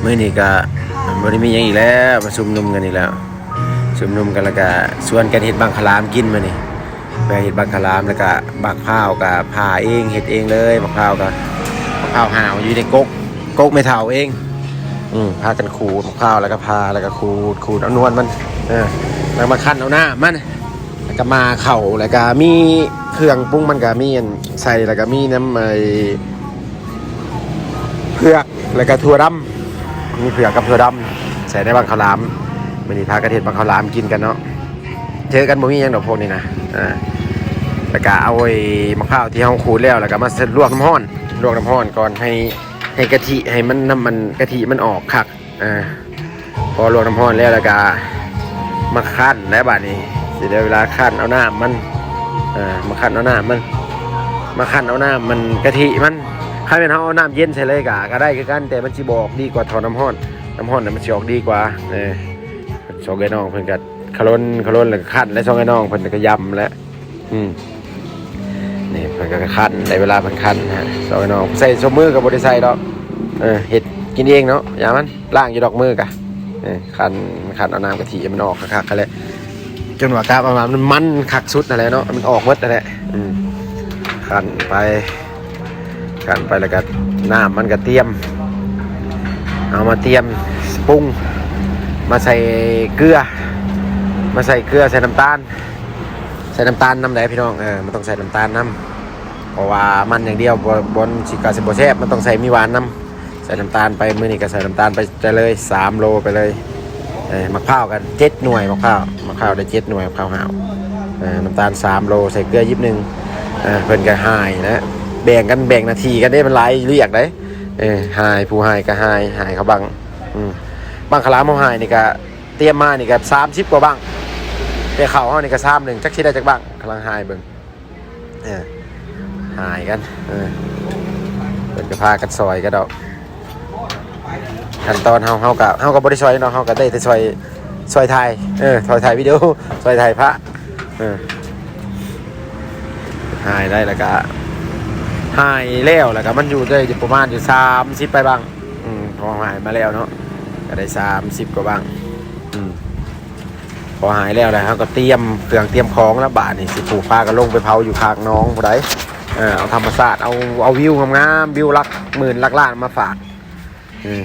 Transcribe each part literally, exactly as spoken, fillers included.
มื้อนี้ก็บ่ได้มีหยังอีกแล้ว มาชุมนุมกันอีกแล้ว ชุมนุมกันแล้วก็ชวนกันเฮ็ดบังคลามกินมื้อนี้ ไปเฮ็ดบังคลาม แล้วก็บักพร้าวก็ผ่าเอง เฮ็ดเองเลย บักพร้าวก็ บักพร้าวห้าวอยู่ในกก กกแม่เฒ่าเอง อืม พากันขูดบักพร้าว แล้วก็ผ่า แล้วก็ขูด ขูดเอานวลมัน เออ แล้วมาคั่นเอาน้ำมัน แล้วก็มาเข้า แล้วก็มีเครื่องปรุงมันก็มีอันใส่ แล้วก็มีน้ำไอ้ เผือก แล้วก็ถั่วดำ มีเผือกกับถั่วดำ ใส่ในบังคลาม มื้อนี้พากันเฮ็ดบังคลามกินกันเนาะ เจอกันบ่มีหยังดอกพวกนี้นะ อ่า แล้วก็เอาไอ้มะพร้าวที่เฮาขูดแล้ว แล้วก็มาลวกน้ำร้อน ลวกน้ำร้อนก่อน ให้ ให้กะทิ ให้มัน น้ำมันกะทิมันออกคัก อ่า พอลวกน้ำร้อนแล้ว แล้วก็มาคั่นแล้วบาดนี้ สิได้เวลาคั่นเอาน้ำมัน อ่า มาคั่นเอาน้ำมัน มาคั่นเอาน้ำมันกะทิมัน คันแม่นเฮาเอาน้ำเย็นใส่เลยก็ ก็ได้คือกัน แต่มันสิบ่ออกดีกว่าเท่าน้ำร้อน น้ำร้อนน่ะมันสิออกดีกว่า เออ สองไอ้น้องเพิ่นก็ขะลน ขะลน แล้วก็คั่น แล้วสองไอ้น้องเพิ่นก็ยำแล้ว อืม นี่เพิ่นก็คั่น ได้เวลาเพิ่นคั่นนะฮะ สองไอ้น้อง ใส่ส้มมือก็บ่ได้ใส่ดอก เออ เฮ็ดกินเองเนาะ อย่ามัน ล้างอยู่ดอกมือกะ เออ คั่น คั่นเอาน้ำกะทิให้มันออกคักๆ กันแหละ จนว่ากะประมาณมันมันคักสุดนั่นแหละเนาะ มันออกหมดนั่นแหละ อืม คั่นไป คั่นไปแล้วก็น้ำมันก็เตรียม เอามาเตรียมปรุง มาใส่เกลือ มาใส่เกลือ ใส่น้ำตาล ใส่น้ำตาลนำได้พี่น้อง เออ มันต้องใส่น้ำตาลนำ เพราะว่ามันอย่างเดียวบ่ บ่สิ ก็สิบ่แซ่บ มันต้องใส่มีหวานนำ ใส่น้ำตาลไป มื้อนี้ก็ใส่น้ำตาลไป ไปเลย สามโลไปเลย เออ มะพร้าวกันเจ็ดหน่วย มะพร้าว มะพร้าวได้เจ็ดหน่วย มะพร้าวห้าว เออ น้ำตาลสามโล ใส่เกลือยิบหนึ่ง เออ เพิ่นก็หายนะ แบ่งกัน แบ่งหน้าที่กันเด้ มันหลายเวียกเด้ เออ หาย ผู้หายก็หาย หายเข้าบัง อืม บังคลามเฮาหายนี่ก็ เตรียมมานี่ก็สามสิบกว่าบัง แต่เข้าเฮานี่ก็สามหนึ่ง จักสิได้จักบัง กำลังหายเบิ่ง เออ หายกัน เออ เพิ่นก็พากันซอยกันดอก ขั้นตอนเฮา เฮาก็ เฮาก็บ่ได้ซอยเนาะ เฮาก็ได้แต่ซอย ซอยถ่าย เออ ซอยถ่ายวิดีโอ ซอยถ่ายพระ เออ หายได้แล้วก็ หายแล้ว แล้วก็มันอยู่ได้อยู่ประมาณอยู่สามสิบไปบัง อืม พอหายมาแล้วเนาะ ก็ได้สามสิบกว่าบัง อืม พอหายแล้วนะ เฮาก็เตรียมเครื่องเตรียมของแล้ว บาดนี้สิผูกพากันลงไปเผาอยู่ข้างหนองผู้ใด เออ เอาธรรมชาติ เอา เอาวิวงามๆ วิวหลักหมื่นหลักล้านมาฝาก เออ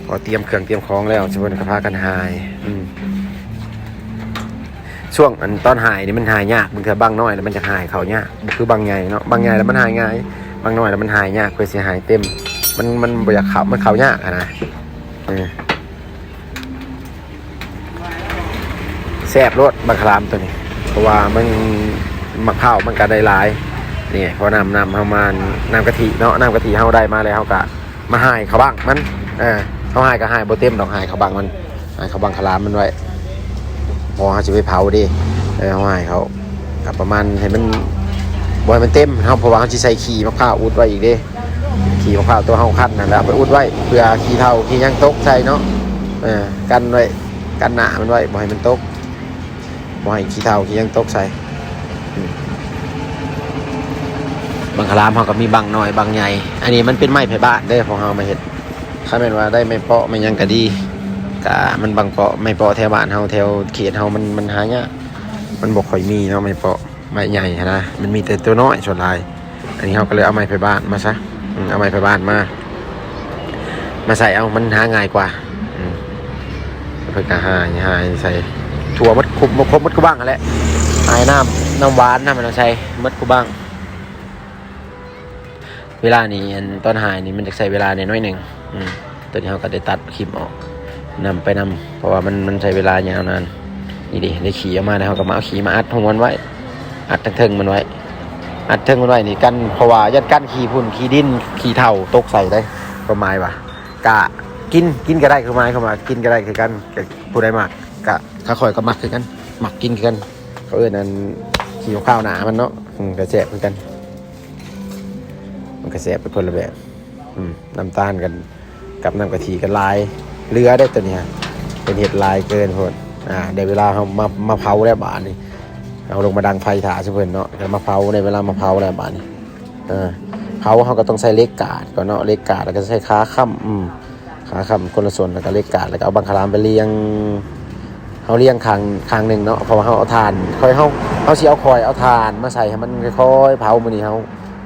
พอเตรียมเครื่องเตรียมของแล้ว ซุเพิ่นก็พากันหาย อืม ช่วงอันตอนหายนี่มันหายยาก บางเทื่อบังน้อยแล้วมันจะหายเข้ายาก บ่คือบังใหญ่เนาะ บังใหญ่แล้วมันหายง่าย บังน้อยแล้วมันหายยาก เพื่อสิหายเต็ม มัน มันบ่อยากเข้า มันเข้ายากอะนะ เออ แซ่บโลดบักขามตัวนี้ เพราะว่ามัน มะพร้าวมันก็ได้หลาย นี่ พอน้ำ น้ำเฮามา น้ำกะทิเนาะ น้ำกะทิเฮาได้มาแล้ว เฮาก็มาหายเข้าบังมัน เออ เฮาหายก็หายบ่เต็มดอก หายเข้าบังมัน หายเข้าบังขามมันไว้ พอเฮาสิไปเผาเด้ เออ เฮาหายเขา ก็ประมาณให้มัน บ่ให้มันเต็ม เฮา เพราะว่าเฮาสิใส่ขี้มะพร้าวอุดไว้อีกเด้ ขี้มะพร้าวตัวเฮาคั้นนั่นแหละ เอาไปอุดไว้ เพื่อขี้เถ้าขี้หยังตกใส่เนาะ เออ กันไว้ กันหน้ามันไว้ บ่ให้มันตก บ่ให้ขี้เถ้าขี้หยังตกใส่ อืม บังคลามเฮาก็มีบังน้อยบังใหญ่ อันนี้มันเป็นไม้ไผ่บ้านเด้อ พวกเฮามาเฮ็ด คันแม่นว่าได้ไม้เปาะไม้หยังก็ดี กะมันบังเปาะ ไม้เปาะแถวบ้านเฮา แถวเขตเฮามัน มันหายาก มันบ่ค่อยมีเนาะ ไม้เปาะ ไม้ใหญ่หั้นนะ มันมีแต่ตัวน้อยส่วนหลาย อันนี้เฮาก็เลยเอาไม้ไผ่บ้านมาซะ อืม เอาไม้ไผ่บ้านมา มาใส่เอา มันหาง่ายกว่า อืม เพิ่นก็หาย หายใส่ ทั่วหมด ครบ ครบหมดคู่บังหั้นแหละ หายน้ำ น้ำหวาน น้ำมันเอาใส่หมดคู่บัง เวลานี้ อันตอนหายนี่มันจะใช้เวลาเนี่ยน้อยหนึ่ง อืม ตัวนี้เฮาก็ได้ตัดคลิปออก นำไปนำ เพราะว่ามัน มันใช้เวลายาวนาน นี่ดิ ได้ขี้ออกมาแล้ว เฮาก็มาเอาขี้มาอัดของมันไว้ อัดทั้งเทิงมันไว้ อัดเทิงมันไว้นี่กัน เพราะว่าย่านกันขี้ฝุ่น ขี้ดิน ขี้เถ้าตกใส่ได้ ความหมายว่า กะกิน กินก็ได้ คือหมายความว่ากินก็ได้คือกัน กะผู้ใดมัก กะ ข้าข้อยก็มักคือกัน มักกินคือกัน เขาเอิ้นอัน ขี้มะพร้าวหนามันเนาะ อืม ก็แซ่บคือกัน มันก็แซ่บไปคนละแบบ อืม น้ำตาลกัน กับน้ำกะทิกันหลาย เหลือได้ตัวนี้ฮะ เป็นเห็ดหลายเกินโพด อ่า ได้เวลาเฮามา มาเผาแล้วบาดนี้ เอาลงมาดังไฟถ่าซะเพิ่นเนาะ แล้วมาเผา ได้เวลามาเผาแล้วบาดนี้ เออ เผาเฮาก็ต้องใส่เหล็กกาดก่อนเนาะ เหล็กกาด แล้วก็ใส่ขาค้ำ อืม ขาค้ำคนละส่วน แล้วก็เหล็กกาด แล้วก็เอาบังคลามไปเรียง เฮาเรียงข้าง ข้างหนึ่งเนาะ เพราะว่าเฮาเอาถ่าน ค่อย เฮา เฮาสิเอาค่อยเอาถ่านมาใส่ให้มันค่อยๆเผา มื้อนี้เฮา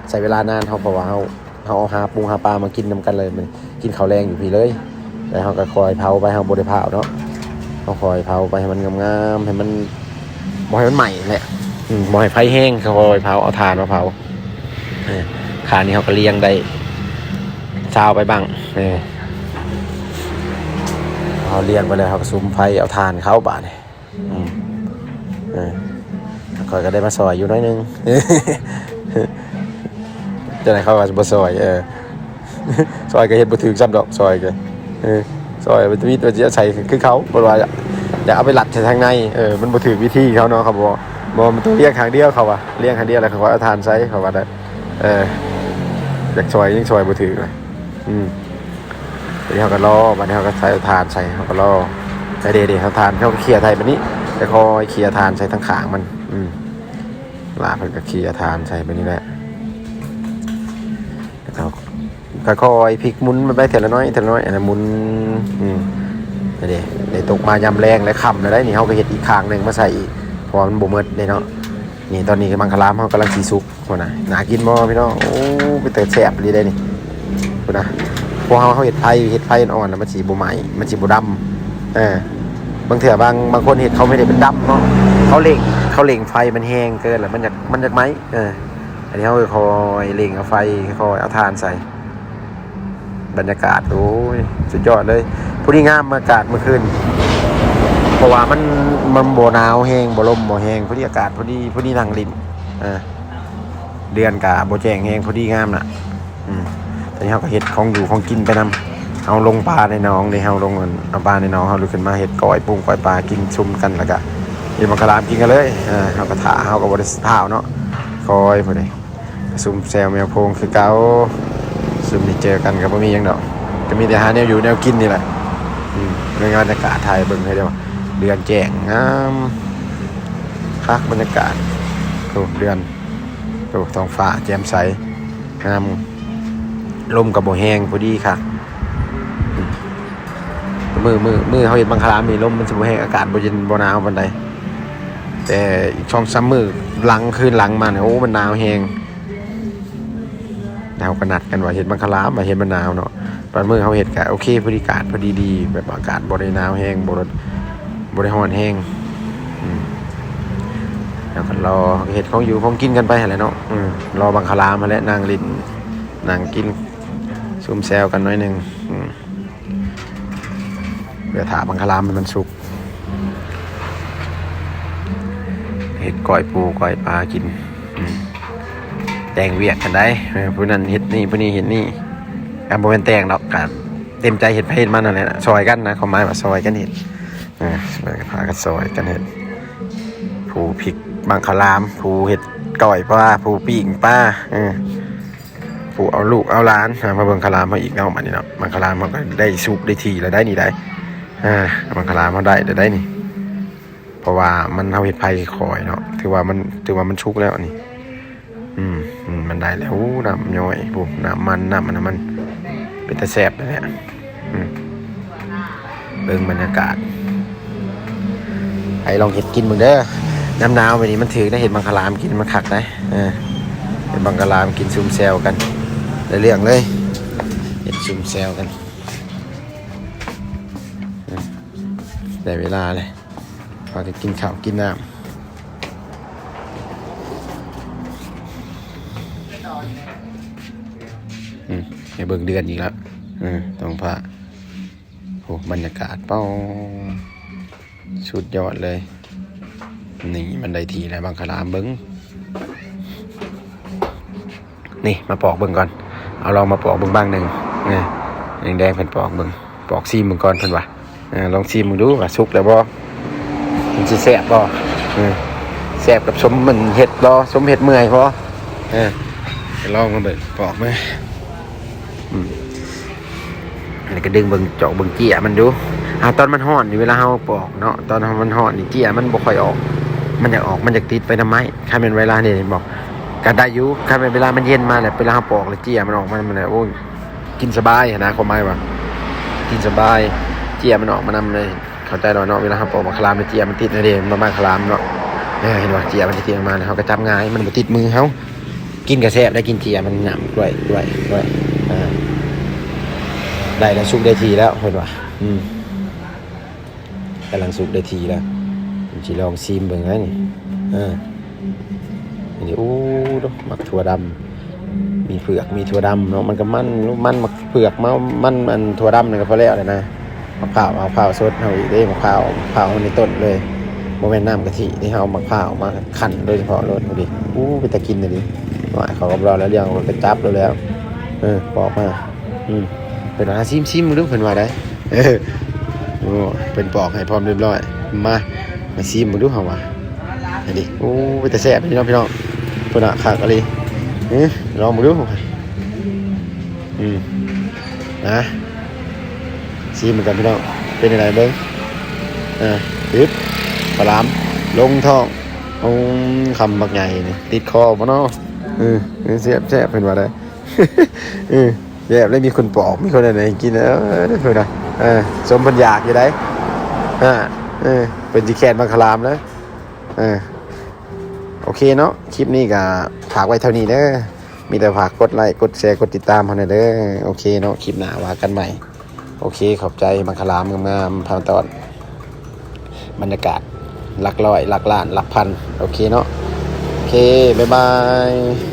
ใช้เวลานาน เฮา เพราะว่าเฮา เฮาเอาหาปูหาปลามากินนำกันเลย มื้อนี้กินข้าวแลงอยู่พี้เลย แล้วเฮาก็ค่อยเผาไป เฮาบ่ได้เผาเนาะ เฮาค่อยเผาไปให้มันงามๆ ให้มัน บ่ให้มันไหม้แหละ อืม บ่ให้ไฟแฮง ค่อยเผา เอาถ่านมาเผา เออ ข้างนี้เฮาก็เรียงได้ซาวไปบ้าง เออ เฮาเรียงไปเลย เฮาก็สุมไฟ เอาถ่านเข้าบาดนี่ อืม เออ ข้อยก็ได้มาซอยอยู่หน่อยหนึ่ง จั่งใดเขาก็บ่ซอย เออ ซอยก็เฮ็ดบ่ถืกซ้ำดอก ซอยก็ เออ ซอยมันมีตัวจะใส่คือเขา บ่ว่าอยากเอาไปลัดใส่ทางใน เออ มันบ่ถืกวิธีเขาเนาะ เขาบอก บ่ มันต้องเรียงข้างเดียว เขาว่า เรียงข้างเดียว แล้วเขาก็เอาถ่านใส่ เขาว่าได้ เออ อยากซอยยังซอยบ่ถืกเลย อืม บัดนี้เฮาก็รอ บัดนี้เฮาก็ใส่ถ่านใส่ เฮาก็รอ แต่เดี๋ยวๆ เฮาถ่าน เฮาก็เคลียร์ไถ่บัดนี้ แต่ค่อยเคลียร์ถ่านใส่ทั้งข้างมัน อืม ลาเพิ่นก็เคลียร์ถ่านใส่บัดนี้แหละ แล้วก็ค่อยๆพลิกหมุนมันไปเทื่อละน้อย เทื่อละน้อย อันนั้นหมุน อืม เดี๋ยวๆ ได้ตกมายามแลงและค่ำแล้วได้นี่ เฮาก็เฮ็ดอีกข้างหนึ่งมาใส่อีก เพราะว่ามันบ่หมดเด้เนาะ นี่ตอนนี้บังคลามเฮากำลังสิสุก พุ่นน่ะ น่ากินบ่พี่น้อง โอ้ เป็นตาแซ่บอีหลีเด้นี่ พุ่นน่ะ พวกเฮา เฮาเฮ็ดไฟ เฮ็ดไฟอ่อนๆ แล้วมันสิบ่ไหม้ มันสิบ่ดำ เออ บางเทื่อบาง บางคนเฮ็ดเขาไม่ได้เป็นดำเนาะ เขาเร่ง เขาเร่งไฟมันแฮงเกินแล้วมันอยาก มันอยากไหม้ เออ อันนี้เฮาค่อยเร่งเอาไฟ ค่อยเอาถ่านใส่ บรรยากาศ โอ้ย สุดยอดเลย พอดีงามอากาศเมื่อคืน เพราะว่ามัน มันบ่หนาวแฮง บ่ลมบ่แฮง พอดีอากาศพอดี พอดีนั่งเล่น อ่า เดือนกะบ่แจ้งแฮง พอดีงามน่ะ อืม ตอนนี้เฮาก็เฮ็ดของอยู่ของกินไปนำ เอาลงปลาในหนองเด้ เฮาลงเอาปลาในหนอง เฮาลุกขึ้นมาเฮ็ดก้อย ปรุงก้อยปลากินซุ่มกัน แล้วก็เฮ็ดบักขะหลามกินกันเลย เออ เฮาก็ถ่า เฮาก็บ่ได้ถ่าเนาะ คอยพุ่นเด้ ซุ่มแซวแมวโพงคือเก่า ซุ่มนี่เจอกันก็บ่มีหยังดอก ก็มีแต่หาแนวอยู่แนวกินนี่แหละ อืม ในบรรยากาศถ่ายเบิ่งให้เด้อ เดือนแจ้งงาม คักบรรยากาศ โอ้ เดือน โอ้ ท้องฟ้าแจ่มใส งาม ลมก็บ่แฮง พอดีคัก อืม มื้อ มื้อ มื้อเฮาเฮ็ดบังคลามนี่ ลมมันสิบ่แฮง อากาศบ่เย็นบ่หนาวปานใด แต่อีกสองสามมื้อหลัง คืนหลังมาเนี่ย โอ้ มันหนาวแฮง แล้วก็นัดกันว่าเฮ็ดบังคลาม ว่าเฮ็ดมันหนาวเนาะ ตอนมื้อเฮาเฮ็ดก็โอเค พอดีอากาศพอดีดี แบบอากาศบ่ได้หนาวแฮง บ่ได้ บ่ได้ร้อนแฮง อืม แล้วก็รอเฮ็ดของอยู่ของกินกันไปหั้นแหละเนาะ อืม รอบังคลามหั้นแหละ นั่งเล่น นั่งกิน ซุ่มแซวกันหน่อยหนึ่ง อืม เดี๋ยวถ่าบังคลามให้มันสุก เฮ็ดก้อยปูก้อยปลากิน อืม แต่งเวียกกันได้ เออ ผู้นั้นเฮ็ดนี่ ผู้นี้เฮ็ดนี่ อ่ะ บ่แม่นแต่งดอก ก็เต็มใจเฮ็ดไผเฮ็ดมันนั่นแหละ ซอยกันนะ ความหมายว่าซอยกันเฮ็ด เออ พากันซอยกันเฮ็ด ผู้พลิกบังคลาม ผู้เฮ็ดก้อยปลา ผู้ปิ้งปลา เออ ผู้เอาลูกเอาหลาน อ่ะ มาเบิ่งคลามเฮาอีกเนาะ บัดนี้เนาะ บังคลามเฮาก็ได้สุกได้ที่แล้วได้นี่ได้ อ่า บังคลามเฮาได้แล้วได้นี่ เพราะว่ามัน เฮาเฮ็ดไผค่อยเนาะ ถือว่ามัน ถือว่ามันสุกแล้วนี่ อืม อืม มันได้แล้ว โอ้ น้ำย้อย โอ้ น้ำมัน น้ำมัน น้ำมัน เป็นตาแซ่บเลยเนี่ย อืม เบิ่งบรรยากาศ ไผลองเฮ็ดกินเบิ่งเด้อ ยามหนาวแบบนี้มันถืกได้ เฮ็ดบังคลามกินมันคักได้ เออ เฮ็ดบังคลามกินซุ่มแซวกัน ได้เรื่องเลย เฮ็ดซุ่มแซวกัน เออ ได้เวลาเลย พากันกินข้าวกินน้ำ อืม ให้เบิ่งเดือนอีกแล้ว เออ ท้องฟ้า โอ้ บรรยากาศ เป้า สุดยอดเลย นี่มันได้ที่แล้ว บังคลามเบิ่ง นี่มาปอกเบิ่งก่อน เอาลองมาปอกเบิ่งบ้างหนึ่ง นี่ แดงๆ เพิ่นปอกเบิ่ง ปอกซีมเบิ่งก่อนเพิ่นว่า เออ ลองซีมเบิ่งดูว่าสุกแล้วบ่ มันสิแซ่บบ่ เออ แซ่บกับสมมันเฮ็ดบ่ สมเฮ็ดเมื่อยบ่ เออ ลองมาเบิ่ง ปอกมา อืม อันนี้ก็ดึงเบิ่ง จอกเบิ่งเจี้ยมันดู อ่า ตอนมันฮ้อนนี่ เวลาเฮาปอกเนาะ ตอนมันฮ้อนนี่ เจี้ยมันบ่ค่อยออก มันอยากออก มันอยากติดไปนำไม้ คันแม่นเวลานี่บอก ก็ได้อยู่ คันแม่นเวลามันเย็นมาแหละ เวลาเฮาปอกแล้วเจี้ยมันออกมา มันแหละ โอ้ย กินสบายหั้นนะ ความหมายว่า กินสบาย เจียมันออกมานำเลย เข้าใจแล้วเนาะ เวลาเฮาปอกหมากขามเนี่ย เจียมันติดนะเด้ มันหมากขามเนาะ เออ เห็นว่าเจียมันติดออกมาเนี่ย เฮาก็จับง่าย มันบ่ติดมือเฮา กินก็แซ่บได้ กินเจียมันหยำด้วย ด้วย ด้วย อ่า ได้แล้ว สุกได้ที่แล้ว เพิ่นว่า อืม กำลังสุกได้ที่แล้ว ผมสิลองชิมเบิ่งนะนี่ เออ นี่ โอ้ ดอกหมากถั่วดำ มีเผือก มีถั่วดำเนาะ มันก็มัน มันหมากเผือกมา มันอันถั่วดำนี่ก็พอแล้วเลยนะ มะพร้าว มะพร้าวสดเฮาอีกเด้ มะพร้าว มะพร้าวในต้นเลย บ่แม่นน้ำกะทิที่เฮาเอามะพร้าวมาคั้นโดยเฉพาะเลย ดูดิ อู้ เป็นตากินเลยดิ ว่าเขาก็บ่รอแล้ว เรื่องเขาก็จับแล้วแล้ว เออ ปอกมา อืม เพิ่นว่า "ซิม ซิมดู" เพิ่นว่าได้ เออ โอ้ เพิ่นปอกให้พร้อมเรียบร้อย มา มาซิมดู เฮาว่า อันนี้ โอ้ เป็นตาแซ่บพี่น้อง พี่น้อง เพิ่นว่าคักอีหลี เออ ลองมาดู อืม นะ ซิมเหมือนกันพี่น้อง เป็นจั่งใดเบิ่ง อ่า ปึ๊บ ปลาหลาม ลงท้อง อืม คำบักใหญ่นี่ ติดคอบ่เนาะ เออ เออ แซ่บ แซ่บ เพิ่นว่าได้ เออ แซ่บ แล้วมีคนปอก มีคนอันไหนกิน เออ เพิ่นว่า เออ สมเพิ่นอยากอยู่ได้ อ่า เออ เพิ่นสิแค้นหมากขามแล้ว เออ โอเคเนาะ คลิปนี้ก็ฝากไว้เท่านี้เด้อ มีแต่ฝากกดไลค์ กดแชร์ กดติดตามเฮาแหน่เด้อ โอเคเนาะ คลิปหน้าว่ากันใหม่ โอเค ขอบใจ หมากขามงามๆ พาต้อน บรรยากาศ หลักร้อย หลักล้าน หลักพัน โอเคเนาะ โอเค บ๊ายบาย